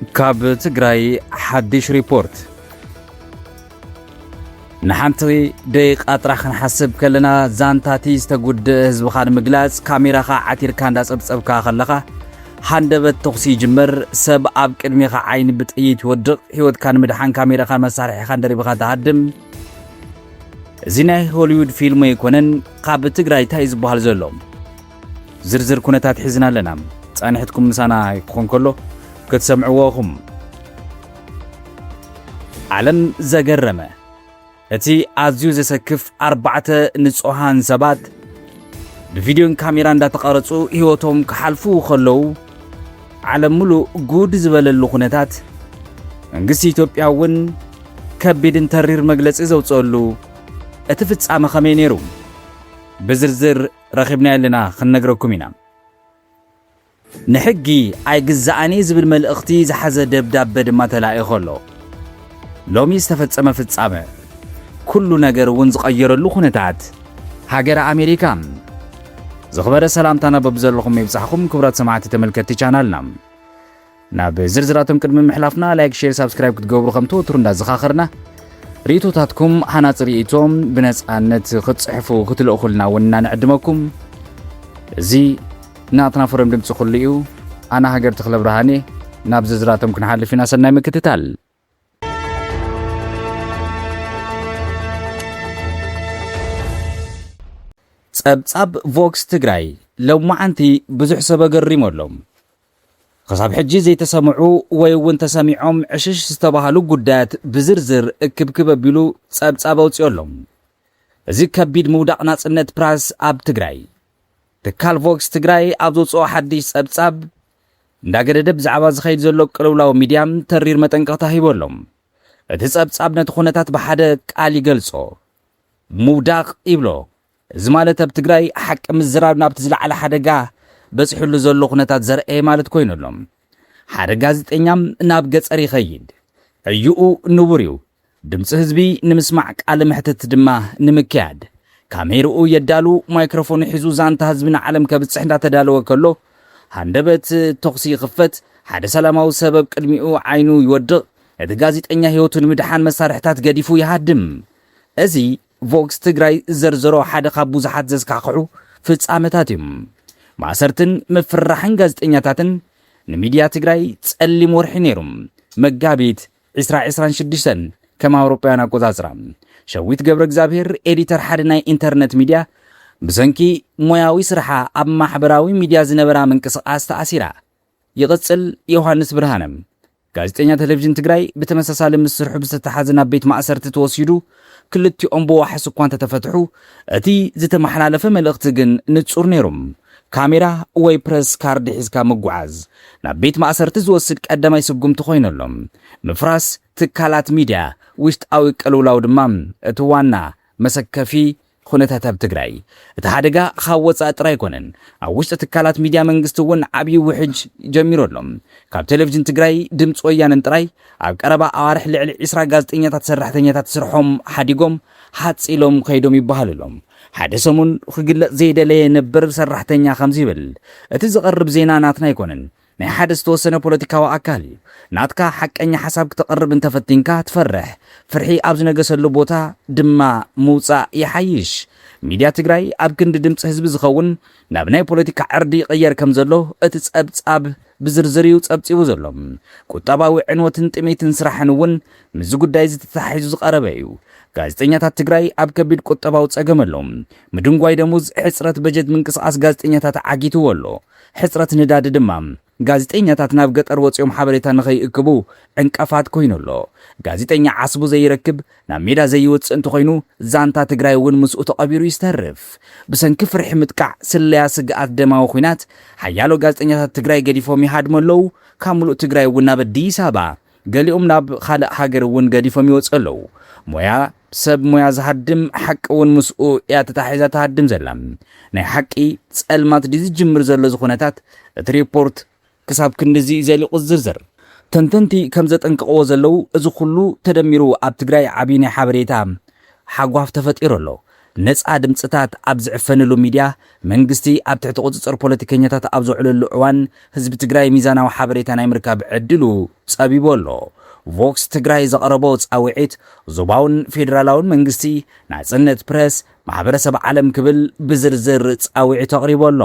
ካብ ትግራይ ሓድሽ ሪፖርት። ንሓንቲ ደቂቓ ጥራሕ ክንሓስብ ከለና፣ ዛንታቲ ዝተጉድእ ህዝብኻ ንምግላጽ፣ ካሜራኻ ዓቲርካ እንዳጸብጸብካ ከለኻ፣ ሃንደበት ተኹሲ ይጅመር። ሰብ ኣብ ቅድሜኻ ዓይኒ ብጥይት ይወድቕ። ህይወትካ ንምድሓን ካሜራኻን መሳርሒኻን ደሪብኻ ትሃድም። እዚ ናይ ሆሊውድ ፊልም ኣይኮነን። ካብ ትግራይ እንታይ እዩ ዝበሃል ዘሎ? ዝርዝር ኩነታት ሒዝና ኣለና። ጻንሕትኩም ምሳና ክኾን ከሎ ክትሰምዕዎ ኢኹም። ዓለም ዘገረመ፣ እቲ ኣዝዩ ዘሰክፍ ኣርባዕተ ንጹሃን ሰባት ብቪድዮን ካሜራ እንዳተቐረጹ ህይወቶም ክሓልፉ ከለዉ፣ ዓለም ሙሉእ ጉድ ዝበለሉ ኩነታት፣ መንግስቲ ኢትዮጵያ እውን ከቢድን ተሪር መግለጺ ዘውጽአሉ፣ እቲ ፍጻመ ከመይ ነይሩ? ብዝርዝር ረኺብናዮ ኣለና፣ ክንነግረኩም ኢና። ንሕጊ ኣይግዛእን እየ ዝብል መልእኽቲ ዝሓዘ ደብዳበ ድማ ተላኢኹ ኣሎ። ሎሚ ዝተፈጸመ ፍጻመ፣ ኩሉ ነገር እውን ዝቐየረሉ ኩነታት፣ ሃገረ ኣሜሪካ። ዝኽበረ ሰላምታና በብዘለኹም ይብጻሕኩም፣ ክቡራት ሰማዕቲ ተመልከትቲ ቻናልና። ናብ ዝርዝራቶም ቅድሚ ምሕላፍና፣ ላይክ፣ ሼር፣ ሳብስክራይብ ክትገብሩ ከም ተወትሩ እንዳዘኻኸርና፣ ርእይቶታትኩም፣ ሃናጺ ርእይቶ ብነጻነት ክትጽሕፉ ክትልእኹልና እውን እናንዕድመኩም። እዚ ናትና ፎረም ድምጺ ኩሉ እዩ። ኣነ ሃገር ተኽለ ብርሃን እየ። ናብ ዝርዝራቶም ክንሓልፍ ኢና። ሰናይ ምክትታል። ጸብጻብ ቮክስ ትግራይ ሎማዓንቲ ብዙሕ ሰብ ኣገሪሙ ኣሎ። ክሳብ ሕጂ ዘይተሰምዑ ወይ እውን ተሰሚዖም ዕሽሽ ዝተባህሉ ጉዳያት ብዝርዝር እክብክብ ኣቢሉ ጸብጻብ ኣውጺኡ ኣሎ። እዚ ከቢድ ምውዳቕ ናጽነት ፕራስ ኣብ ትግራይ። ትካል ቮክስ ትግራይ ኣብ ዘውጽኦ ሓድሽ ጸብጻብ፣ እንዳገደደ ብዛዕባ ዝኸይድ ዘሎ ቅልውላው ሚድያ ተሪር መጠንቀቕታ ሂቡ ኣሎ። እቲ ጸብጻብ ነቲ ኩነታት ብሓደ ቃል ይገልጾ፣ ምውዳቕ ይብሎ። እዚ ማለት ኣብ ትግራይ ሓቂ ምዝራብ ናብቲ ዝለዓለ ሓደጋ በጺሑሉ ዘሎ ኩነታት ዘርአየ ማለት ኮይኑ ኣሎ። ሓደ ጋዜጠኛ ናብ ገጸር ይኸይድ። ዕዩኡ ንቡር እዩ። ድምፂ ህዝቢ ንምስማዕ ቃለ መሕትት ድማ ንምክያድ ካሜርኡ የዳሉ። ማይክሮፎኑ ሒዙ ዛንታ ህዝቢ ንዓለም ከብፅሕ እንዳተዳለወ ከሎ፣ ሃንደበት ተኹሲ ይኽፈት። ሓደ ሰላማዊ ሰብ ኣብ ቅድሚኡ ዓይኑ ይወድቕ። እቲ ጋዜጠኛ ህይወቱ ንምድሓን መሳርሕታት ገዲፉ ይሃድም። እዚ ቮክስ ትግራይ ዝዘርዘሮ ሓደ ካብ ብዙሓት ዘስካኽሑ ፍጻመታት እዩ። ማእሰርትን ምፍርራሕን ጋዜጠኛታትን ንሚድያ ትግራይ ጸሊም ወርሒ ነይሩ። መጋቢት ዕስራ ዕስራን ሽዱሽተን ከም ኣውሮፓውያን ኣቆጻጽራ። ሸዊት ገብረ እግዚኣብሔር፣ ኤዲተር ሓደ ናይ ኢንተርነት ሚድያ፣ ብሰንኪ ሞያዊ ስርሓ ኣብ ማሕበራዊ ሚድያ ዝነበራ ምንቅስቓስ ተኣሲራ። ይቕጽል። ዮሃንስ ብርሃነ፣ ጋዜጠኛ ቴሌቪዥን ትግራይ፣ ብተመሳሳሊ ምስ ስርሑ ብዝተተሓዘ ናብ ቤት ማእሰርቲ ተወሲዱ፣ ክልቲኦም ብዋሕስ እኳ እንተተፈትሑ፣ እቲ ዝተመሓላለፈ መልእኽቲ ግን ንጹር ነይሩ። ካሜራ ወይ ፕረስ ካርድ ሒዝካ ምጉዓዝ ናብ ቤት ማእሰርቲ ዝወስድ ቀዳማይ ስጉምቲ ኮይኑ ኣሎ። ምፍራስ ትካላት ሚድያ፣ ውሽጣዊ ቅልውላው ድማ እቲ ዋና መሰከፊ ኩነታት ኣብ ትግራይ። እቲ ሓደጋ ካብ ወፃኢ ጥራይ ኣይኮነን። ኣብ ውሽጢ ትካላት ሚድያ መንግስቲ እውን ዓብዪ ውሕጅ ጀሚሩ ኣሎ። ካብ ቴሌቪዥን ትግራይ ድምፂ ወያነን ጥራይ ኣብ ቀረባ ኣዋርሕ ልዕሊ ዕስራ ጋዜጠኛታት ሰራሕተኛታት ስርሖም ሓዲጎም ሃፂሎም ከይዶም ይበሃል ኣሎ። ሓደ ሰሙን ክግለፅ ዘይደለየ ነበር ሰራሕተኛ ከምዚ ይብል፣ እቲ ዝቐርብ ዜና ናትና ኣይኮነን፣ ናይ ሓደ ዝተወሰነ ፖለቲካዊ ኣካል እዩ። ናትካ ሓቀኛ ሓሳብ ክተቕርብ እንተፈቲንካ ትፈርሕ። ፍርሒ ኣብ ዝነገሰሉ ቦታ ድማ ምውጻእ ይሓይሽ። ሚድያ ትግራይ ኣብ ክንዲ ድምፂ ህዝቢ ዝኸውን ናብ ናይ ፖለቲካ ዕርዲ ይቕየር ከም ዘሎ እቲ ጸብጻብ ብዝርዝር እዩ ጸብጺቡ ዘሎ። ቁጠባዊ ዕንወትን ጥሜትን ስራሕን እውን ምስዚ ጉዳይ እዚ ተተሓሒዙ ዝቐረበ እዩ። ጋዜጠኛታት ትግራይ ኣብ ከቢድ ቁጠባዊ ጸገም ኣለዉ። ምድንጓይ ደሞዝ፣ ሕጽረት በጀት፣ ምንቅስቓስ ጋዜጠኛታት ዓጊትዎ ኣሎ። ሕጽረት ነዳዲ ድማ ጋዜጠኛታት ናብ ገጠር ወጺኦም ሓበሬታ ንኸይእክቡ ዕንቀፋት ኮይኑ ኣሎ። ጋዜጠኛ ዓስቡ ዘይረክብ፣ ናብ ሜዳ ዘይወጽእ እንተኾይኑ፣ ዛንታ ትግራይ እውን ምስኡ ተቐቢሩ ይስተርፍ። ብሰንኪ ፍርሒ ምጥቃዕ፣ ስለያ፣ ስግኣት ደማዊ ኲናት፣ ሓያሎ ጋዜጠኛታት ትግራይ ገዲፎም ይሃድሙ ኣለዉ። ካብ ሙሉእ ትግራይ እውን ናብ ኣዲስ ኣበባ፣ ገሊኦም ናብ ካልእ ሃገር እውን ገዲፎም ይወጹ ኣለዉ። ሞያ ሰብ ሞያ ዝሃድም፣ ሓቂ እውን ምስኡ እያ ተታሒዛ ትሃድም ዘላ። ናይ ሓቂ ጸልማት ድዩ ዝጅምር ዘሎ እዚ ኩነታት? እቲ ሪፖርት ክሳብ ክንድዚ እዩ ዘሊቑ ዝዝርዝር። ተንተንቲ ከም ዘጠንቅቕዎ ዘለዉ፣ እዚ ኩሉ ተደሚሩ ኣብ ትግራይ ዓብዪ ናይ ሓበሬታ ሓጓፍ ተፈጢሩ ኣሎ። ነጻ ድምጽታት ኣብ ዝዕፈንሉ ሚድያ፣ መንግስቲ ኣብ ትሕቲ ቁጽጽር ፖለቲከኛታት ኣብ ዘውዕለሉ እዋን፣ ህዝቢ ትግራይ ሚዛናዊ ሓበሬታ ናይ ምርካብ ዕድሉ ጸቢቡ ኣሎ። ቮክስ ትግራይ ዘቕረቦ ጻውዒት፣ ዞባውን ፌደራላውን መንግስቲ፣ ናጽነት ፕረስ፣ ማሕበረሰብ ዓለም ክብል ብዝርዝር ጻውዒት ኣቕሪቡ ኣሎ።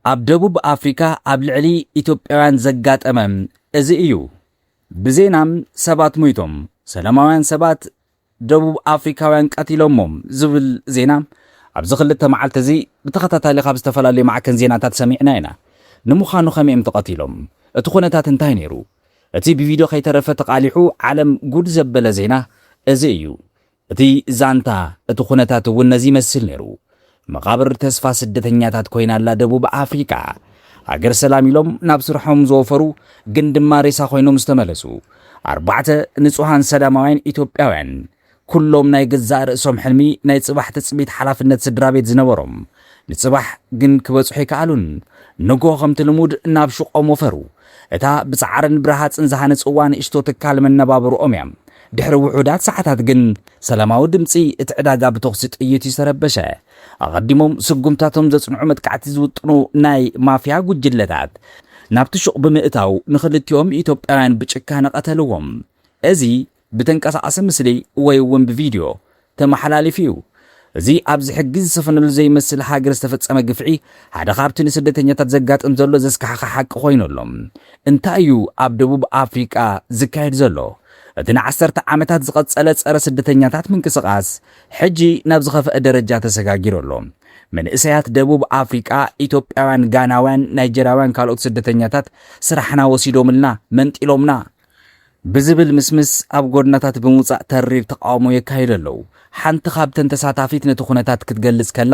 ኣብ ደቡብ ኣፍሪካ ኣብ ልዕሊ ኢትዮጵያውያን ዘጋጠመ እዚ እዩ። ብዜና ሰባት ሞይቶም፣ ሰላማውያን ሰባት ደቡብ ኣፍሪካውያን ቀቲሎሞም ዝብል ዜና ኣብዚ ክልተ መዓልቲ እዚ ብተኸታታሊ ካብ ዝተፈላለዩ ማዕከን ዜናታት ሰሚዕና ኢና። ንምዃኑ ከመይ እዮም ተቐቲሎም? እቲ ኩነታት እንታይ ነይሩ? እቲ ብቪድዮ ከይተረፈ ተቓሊሑ ዓለም ጉድ ዘበለ ዜና እዚ እዩ። እቲ ዛንታ፣ እቲ ኩነታት እውን ነዚ ይመስል ነይሩ። መቓብር ተስፋ ስደተኛታት ኮይና ኣላ ደቡብ ኣፍሪካ። ሃገር ሰላም ኢሎም ናብ ስርሖም ዝወፈሩ ግን ድማ ሬሳ ኮይኖም ዝተመለሱ ኣርባዕተ ንጹሃን ሰላማውያን ኢትዮጵያውያን፣ ኩሎም ናይ ገዛእ ርእሶም ሕልሚ፣ ናይ ጽባሕ ትጽቢት ሓላፍነት ስድራ ቤት ዝነበሮም፣ ንጽባሕ ግን ክበጽሑ ኣይከኣሉን። ንግሆ ከምቲ ልሙድ ናብ ሹቖም ወፈሩ። እታ ብጻዕርን ብረሃጽን ዝሃነጽዋ ንእሽቶ ትካል መነባብርኦም እያ። ድሕሪ ውሑዳት ሰዓታት ግን ሰላማዊ ድምጺ እቲ ዕዳጋ ብተኹሲ ጥይት እዩ ዝተረበሸ። ኣቐዲሞም ስጉምታቶም ዘጽንዑ መጥቃዕቲ ዝውጥኑ ናይ ማፍያ ጉጅለታት ናብቲ ሹቕ ብምእታው ንኽልቲኦም ኢትዮጵያውያን ብጭካነ ቀተልዎም። እዚ ብተንቀሳቓሲ ምስሊ ወይ እውን ብቪድዮ ተመሓላሊፉ እዩ። እዚ ኣብዚ ሕጊ ዝሰፈነሉ ዘይመስል ሃገር ዝተፈጸመ ግፍዒ ሓደ ካብቲ ንስደተኛታት ዘጋጥም ዘሎ ዘስካሕኻ ሓቂ ኮይኑ ኣሎ። እንታይ እዩ ኣብ ደቡብ ኣፍሪቃ ዝካየድ ዘሎ? እቲ ንዓሰርተ ዓመታት ዝቐጸለ ጸረ ስደተኛታት ምንቅስቓስ ሕጂ ናብ ዝኸፍአ ደረጃ ተሰጋጊሩ ኣሎ። መንእሰያት ደቡብ ኣፍሪቃ፣ ኢትዮጵያውያን፣ ጋናውያን፣ ናይጀርያውያን ካልኦት ስደተኛታት ስራሕና ወሲዶምልና፣ መንጢሎምና ብዝብል ምስምስ ኣብ ጎድናታት ብምውጻእ ተሪር ተቃውሞ የካይዱ ኣለዉ። ሓንቲ ካብተን ተሳታፊት ነቲ ኩነታት ክትገልጽ ከላ፣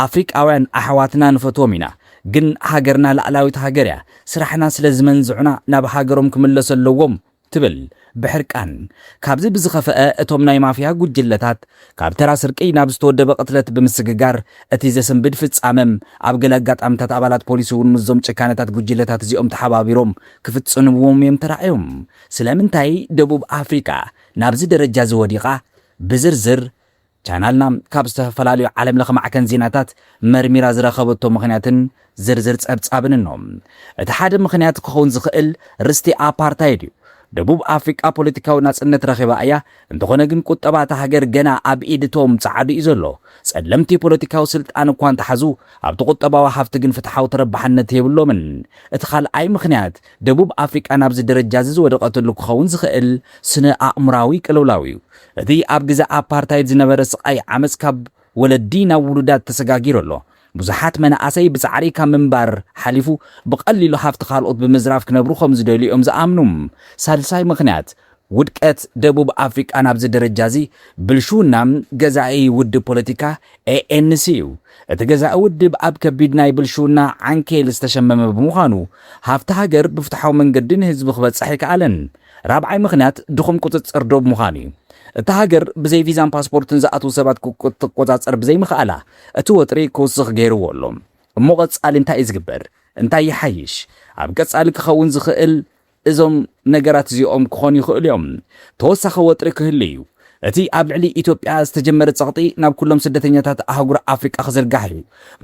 ኣፍሪቃውያን ኣሕዋትና ንፈትዎም ኢና፣ ግን ሃገርና ላዕላዊት ሃገር እያ። ስራሕና ስለ ዝመንዝዑና ናብ ሃገሮም ክምለሱ ኣለዎም ትብል ብሕርቃን። ካብዚ ብዝኸፍአ እቶም ናይ ማፍያ ጉጅለታት ካብ ተራ ስርቂ ናብ ዝተወደበ ቅትለት ብምስግጋር እቲ ዘሰንብድ ፍጻመ ኣብ ገለ ኣጋጣሚታት ኣባላት ፖሊስ እውን ምስዞም ጭካነታት ጉጅለታት እዚኦም ተሓባቢሮም ክፍጽምዎም እዮም ተራእዮም። ስለምንታይ ደቡብ ኣፍሪቃ ናብዚ ደረጃ እዚ ወዲቓ? ብዝርዝር ቻናልና ካብ ዝተፈላለዩ ዓለምለኸ ማዕከን ዜናታት መርሚራ ዝረኸበቶ ምኽንያትን ዝርዝር ጸብጻብን እኖ። እቲ ሓደ ምኽንያት ክኸውን ዝኽእል ርስቲ ኣፓርታይድ እዩ። ደቡብ ኣፍሪቃ ፖለቲካዊ ናጽነት ረኺባ እያ፣ እንተኾነ ግን ቁጠባ እታ ሃገር ገና ኣብ ኢድ እቶም ጸዓዱ እዩ ዘሎ። ጸለምቲ ፖለቲካዊ ስልጣን እኳ እንተሓዙ፣ ኣብቲ ቁጠባዊ ሃፍቲ ግን ፍትሓዊ ተረባሕነት የብሎምን። እቲ ካልኣይ ምኽንያት ደቡብ ኣፍሪቃ ናብዚ ደረጃ እዚ ዝወደቐትሉ ክኸውን ዝኽእል ስነ ኣእምራዊ ቅልውላው እዩ። እቲ ኣብ ግዜ ኣፓርታይድ ዝነበረ ስቓይ ዓመጽ ካብ ወለዲ ናብ ውሉዳት ተሰጋጊሩ ኣሎ። ብዙሓት መናእሰይ ብጻዕሪ ካብ ምንባር ሓሊፉ ብቐሊሉ ሃፍቲ ካልኦት ብምዝራፍ ክነብሩ ከም ዝደልዩ እዮም ዝኣምኑ። ሳልሳይ ምኽንያት ውድቀት ደቡብ ኣፍሪቃ ናብዚ ደረጃ እዚ ብልሽውና ገዛኢ ውድብ ፖለቲካ ኤ ኤን ሲ እዩ። እቲ ገዛኢ ውድብ ኣብ ከቢድ ናይ ብልሽውና ዓንኬል ዝተሸመመ ብምዃኑ ሃፍቲ ሃገር ብፍትሓዊ መንገዲ ንህዝቢ ክበጽሕ ኣይከኣለን። ራብዓይ ምኽንያት ድኹም ቁጽጽር ዶብ ምዃኑ እዩ። እታ ሃገር ብዘይ ቪዛን ፓስፖርትን ዝኣትዉ ሰባት ክቆ-፣ ክትቆጻጸር ብዘይምኽኣላ እቲ ወጥሪ ክውስኽ ገይርዎ ኣሎ። እሞ ቀጻሊ እንታይ እዩ ዝግበር? እንታይ ይሓይሽ? ኣብ ቀጻሊ ክኸውን ዝኽእል እዞም ነገራት እዚኦም ክኾኑ ይኽእሉ እዮም። ተወሳኺ ወጥሪ ክህሉ እዩ። እቲ ኣብ ልዕሊ ኢትዮጵያ ዝተጀመረ ጸቕጢ ናብ ኩሎም ስደተኛታት ኣህጉር ኣፍሪቃ ክዝርጋሕ እዩ።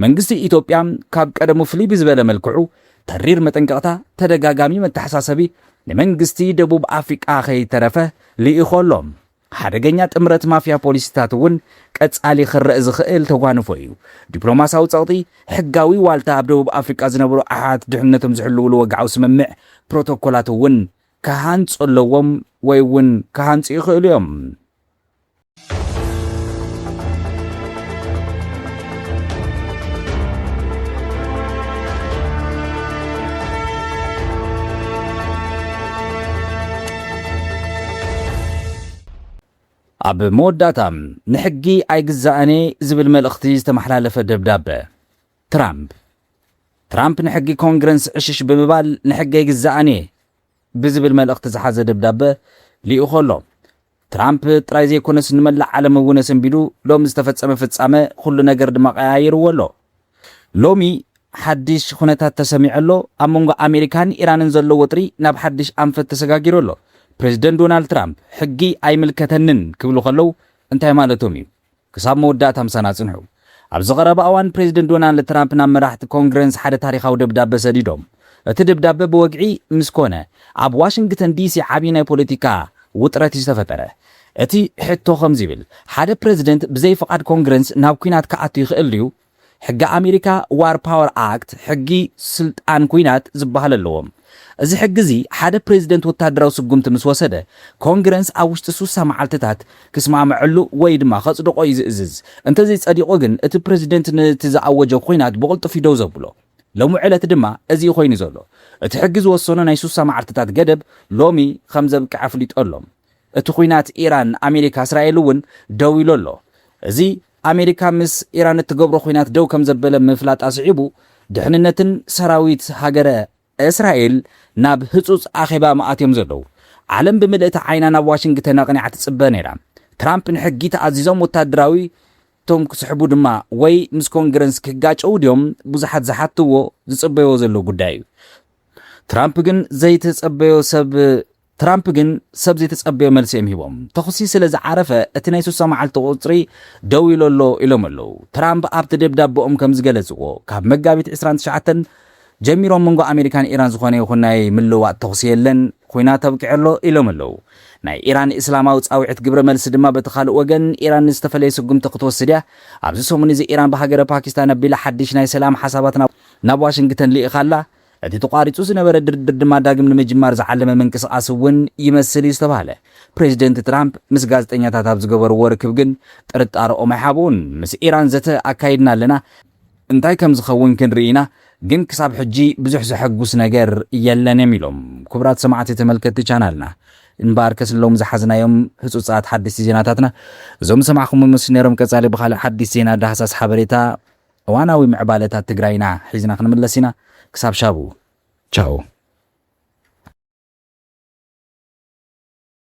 መንግስቲ ኢትዮጵያ ካብ ቀደሙ ፍልይ ብዝበለ መልክዑ ተሪር መጠንቀቕታ፣ ተደጋጋሚ መተሓሳሰቢ ንመንግስቲ ደቡብ ኣፍሪቃ ከይተረፈ ልኢኾ ኣሎ። ሓደገኛ ጥምረት ማፍያ ፖሊሲታት እውን ቀጻሊ ክረአ ዝኽእል ተጓንፎ እዩ። ዲፕሎማሲያዊ ጸቕጢ፣ ሕጋዊ ዋልታ ኣብ ደቡብ ኣፍሪቃ ዝነብሩ ኣሕዋት ድሕነቶም ዝሕልውሉ ወግዓዊ ስምምዕ፣ ፕሮቶኮላት እውን ክሃንጹ ኣለዎም ወይ እውን ክሃንጹ ይኽእሉ እዮም። ኣብ መወዳእታ፣ ንሕጊ ኣይግዛእን እየ ዝብል መልእኽቲ ዝተመሓላለፈ ደብዳበ። ትራምፕ። ትራምፕ ንሕጊ ኮንግረስ ዕሽሽ ብምባል፣ ንሕጊ ኣይግዛእን እየ ብዝብል መልእኽቲ ዝሓዘ ደብዳበ ልኢኹ ኣሎ። ትራምፕ ጥራይ ዘይኮነስ ንመላእ ዓለም እውን ኣሰንቢዱ። ሎም ዝተፈጸመ ፍጻመ ኩሉ ነገር ድማ ቀያይርዎ ኣሎ። ሎሚ ሓድሽ ኩነታት ተሰሚዑ ኣሎ። ኣብ መንጎ ኣሜሪካን ኢራንን ዘሎ ወጥሪ ናብ ሓድሽ ኣንፈት ተሰጋጊሩ ኣሎ። ፕሬዚደንት ዶናልድ ትራምፕ ሕጊ ኣይምልከተንን ክብሉ ከለዉ እንታይ ማለቶም እዩ? ክሳብ መወዳእታ ምሳና ጽንሑ። ኣብዚ ቀረባ እዋን ፕሬዚደንት ዶናልድ ትራምፕ ናብ መራሕቲ ኮንግረስ ሓደ ታሪኻዊ ደብዳበ ሰዲዶም። እቲ ደብዳበ ብወግዒ ምስ ኮነ ኣብ ዋሽንግተን ዲሲ ዓብዪ ናይ ፖለቲካ ውጥረት እዩ ዝተፈጠረ። እቲ ሕቶ ከምዚ ይብል፣ ሓደ ፕሬዚደንት ብዘይ ፍቓድ ኮንግረስ ናብ ኲናት ክኣቱ ይኽእል ድዩ? ሕጊ ኣሜሪካ ዋር ፓወር ኣክት ሕጊ ስልጣን ኲናት ዝበሃል ኣለዎም። እዚ ሕጊ እዚ ሓደ ፕሬዚደንት ወታደራዊ ስጉምቲ ምስ ወሰደ ኮንግረስ ኣብ ውሽጢ ሱሳ መዓልትታት ክስማምዐሉ ወይ ድማ ከጽድቆ እዩ ዝእዝዝ። እንተዘይጸዲቑ ግን እቲ ፕሬዚደንት ነቲ ዝኣወጀ ኲናት ብቕልጡፍ እዩ ደው ዘብሎ። ሎሚ ዕለት ድማ እዚ እዩ ኮይኑ ዘሎ። እቲ ሕጊ ዝወሰኖ ናይ ሱሳ መዓልትታት ገደብ ሎሚ ከም ዘብቅዐ ኣፍሊጡ ኣሎ። እቲ ኲናት ኢራን ኣሜሪካ እስራኤል እውን ደው ኢሉ ኣሎ። እዚ ኣሜሪካ ምስ ኢራን እትገብሮ ኲናት ደው ከም ዘበለ ምፍላጣ ስዒቡ ድሕንነትን ሰራዊት ሃገረ እስራኤል ናብ ህጹጽ ኣኼባ ምኣትዮም ዘለዉ። ዓለም ብምልእቲ ዓይና ናብ ዋሽንግተን ኣቕኒዓ ትጽበ ነይራ። ትራምፕ ንሕጊ ተኣዚዞም ወታደራዊ ቶም ክስሕቡ ድማ ወይ ምስ ኮንግረስ ክጋጨው ድዮም ብዙሓት ዝሓትዎ ዝጽበይዎ ዘለዉ ጉዳይ እዩ። ትራምፕ ግን ዘይተጸበዮ ሰብ ትራምፕ ግን ሰብ ዘይተጸበዮ መልሲ እዮም ሂቦም። ተኹሲ ስለ ዝዓረፈ እቲ ናይ ሱሳ መዓልቲ ቁጽሪ ደው ኢሉ ኣሎ ኢሎም ኣለዉ። ትራምፕ ኣብቲ ደብዳበኦም ከም ዝገለጽዎ ካብ መጋቢት ዕስራን ትሽዓተን ጀሚሮም መንጎ ኣሜሪካን ኢራን ዝኾነ ይኹን ናይ ምልውዋጥ ተኹሲ የለን፣ ኲናት ኣብቂዑ ኣሎ ኢሎም ኣለዉ። ናይ ኢራን እስላማዊ ጻውዒት ግብረ መልሲ ድማ በቲ ካልእ ወገን ኢራን ዝተፈለየ ስጉምቲ ክትወስድ እያ። ኣብዚ ሰሙን እዚ ኢራን ብሃገረ ፓኪስታን ኣቢላ ሓድሽ ናይ ሰላም ሓሳባት ናብ ናብ ዋሽንግተን ልኢኻ ኣላ። እቲ ተቋሪጹ ዝነበረ ድርድር ድማ ዳግም ንምጅማር ዝዓለመ ምንቅስቓስ እውን ይመስል እዩ ዝተባህለ። ፕሬዚደንት ትራምፕ ምስ ጋዜጠኛታት ኣብ ዝገበርዎ ርክብ ግን ጥርጣረኦም ኣይሓብኡን። ምስ ኢራን ዘተ ኣካይድና ኣለና፣ እንታይ ከም ዝኸውን ክንርኢ ኢና፣ ግን ክሳብ ሕጂ ብዙሕ ዘሐጉስ ነገር የለን እዮም ኢሎም። ክቡራት ሰማዕቲ ተመልከትቲ ቻናልና፣ እምበኣርከስ ሎም ዝሓዝናዮም ህጹጻት ሓደስቲ ዜናታትና እዞም ሰማዕኹም ምስ ነይሮም፣ ቀጻሊ ብኻልእ ሓድሽ ዜና ዳህሳስ ሓበሬታ እዋናዊ ምዕባለታት ትግራይና ሒዝና ክንምለስ ኢና። ክሳብ ሻቡ ቻው።